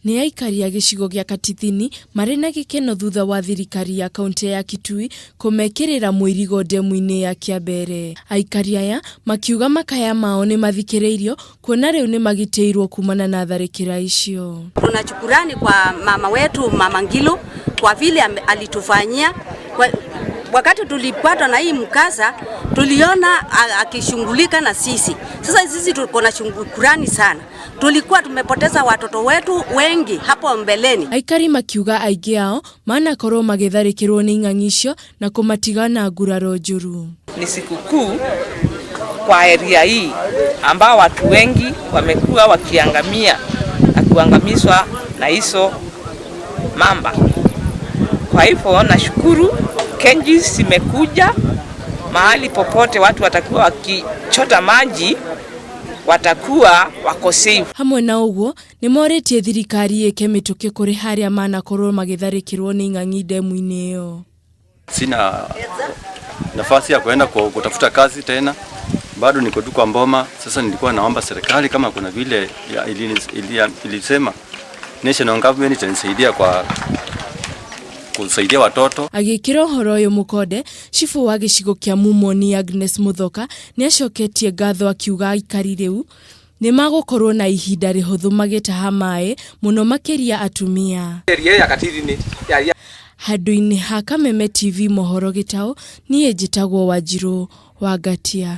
Nĩ aikari a gĩcigo gĩa Katithini marĩ na gĩkeno thutha wa thirikari ya kauntĩ ya Kitui kũmekĩrĩra mũirigo ndemu-inĩ ya Kĩambere. Aikari aya makiuga makaya mao nĩ mathikĩrĩirio kuona rĩu nĩ magitĩirwo kumana na tharĩkĩra icio. Tuna shukurani kwa mama wetu Mama Ngilu kwa vile alitufanyia kwa, wakati tulipatwa na hii mkasa tuliona akishughulika na sisi. Sasa sisi tuko na shukurani sana. Tulikuwa tumepoteza watoto wetu wengi hapo mbeleni. Aikari makiuga aingĩ ao manakorwo magĩtharĩkĩrwo nĩ ing'ang'i icio na kũmatiga na nguraro njũru. Ni sikukuu kwa area hii ambao watu wengi wamekuwa wakiangamia na kuangamizwa na hizo mamba. Kwa hivyo nashukuru KenGIS imekuja mahali popote watu watakuwa wakichota maji watakuwa wako safe. Hamwe na ũguo nĩ morĩtie thirikari ĩke mĩtũkĩ kũrĩ harĩa manakorwo magĩtharĩkĩrwo nĩ ing'ang'i ndemu-inĩ ĩyo. Sina nafasi ya kuenda kutafuta kazi tena, bado niko tu kwa mboma. Sasa nilikuwa naomba serikali kama kuna vile ilisema national government itanisaidia kwa kusaidia watoto. Agĩkĩra ũhoro ũyũ mũkonde, cibũ wa gĩcigo kĩa Mumoni Agnes Muthoka nĩ acoketie ngatho akiuga aikari rĩu nĩ magũkorwo na ihinda rĩhũthũ magĩtaha maĩ mũno makĩria atumia. Handũ-inĩ ha Kameme TV mohoro gĩtaũ, niĩ njĩtagwo Wanjirũ wa Ngatia.